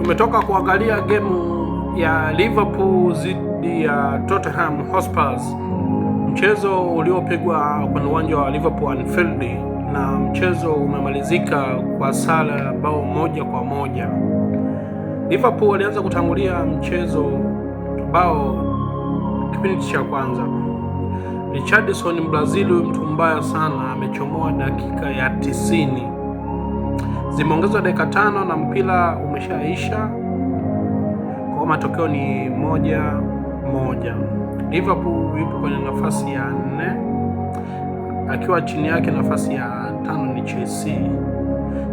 Tumetoka kuangalia gemu ya Liverpool dhidi ya Tottenham Hotspur, mchezo uliopigwa kwenye uwanja wa Liverpool Anfield, na mchezo umemalizika kwa sare ya bao 1-1. Liverpool walianza kutangulia mchezo bao kipindi cha kwanza. Richarlison Brazil, huyu mtu mbaya sana, amechomoa dakika ya 90, zimeongezwa dakika 5 na mpira umeshaisha. Kwa matokeo ni 1-1. Liverpool yupo kwenye nafasi ya 4, akiwa chini yake nafasi ya 5 ni Chelsea.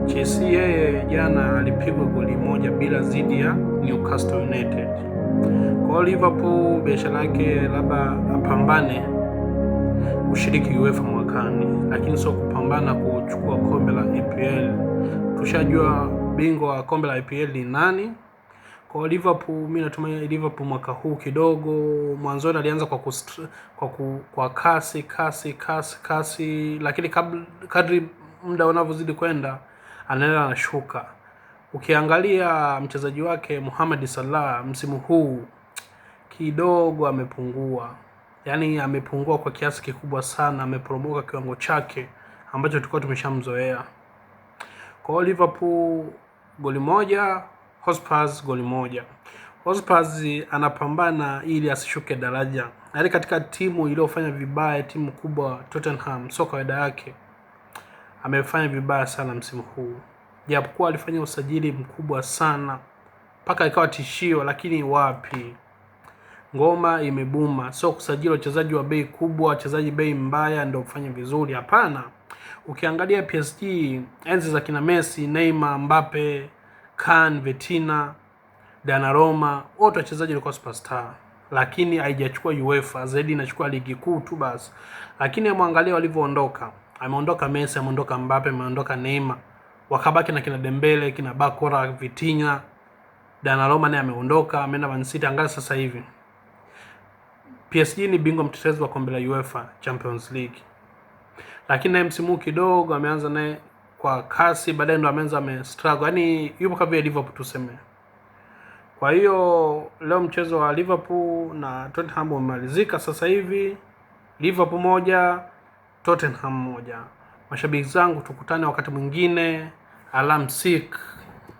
Chelsea yeye jana alipigwa goli 1-0 dhidi ya Newcastle United. Kwa hiyo Liverpool biashara yake labda apambane kushiriki UEFA mwakani, lakini sio kupambana kuchukua kombe la EPL. Tushajua bingwa wa kombe la EPL ni nani. Kwa Liverpool, mimi natumai Liverpool mwaka huu kidogo, mwanzoni alianza kwa kasi kasi kasi kasi, lakini kadri muda unavyozidi kwenda anaenda anashuka. Ukiangalia mchezaji wake Mohamed Salah msimu huu kidogo amepungua, yaani amepungua kwa kiasi kikubwa sana, ameporomoka kiwango chake ambacho tulikuwa tumeshamzoea. Kwa hiyo Liverpool goli 1, Hotspur goli 1. Hotspur anapambana ili asishuke daraja. Yaani katika timu iliyofanya vibaya, timu kubwa Tottenham, sio kawaida yake. Amefanya vibaya sana msimu huu. Japokuwa alifanya usajili mkubwa sana mpaka ikawa tishio, lakini wapi? Ngoma imebuma. Sio kusajili wachezaji wa bei kubwa, wachezaji bei mbaya ndio ufanye vizuri, hapana. Ukiangalia PSG enzi za kina Messi, Neymar, Mbappe, Kahn, Vitinha, Donnarumma, wote wachezaji walikuwa superstar, lakini haijachukua UEFA, zaidi inachukua ligi kuu tu basi. Lakini amwangalia walivyoondoka. Ameondoka Messi, ameondoka Mbappe, ameondoka Neymar. Wakabaki na kina Dembele, kina Bakora, Vitinha, Donnarumma naye ameondoka, ameenda Man City. Angalia sasa hivi PSG ni bingwa mtetezi wa kombe la UEFA Champions League. Lakini naye msimu kidogo ameanza naye kwa kasi, baadaye ndo ameanza ame struggle. Yaani yupo kama vile Liverpool tuseme. Kwa hiyo leo mchezo wa Liverpool na Tottenham umemalizika sasa hivi. Liverpool 1, Tottenham 1. Mashabiki zangu, tukutane wakati mwingine. Alamsik.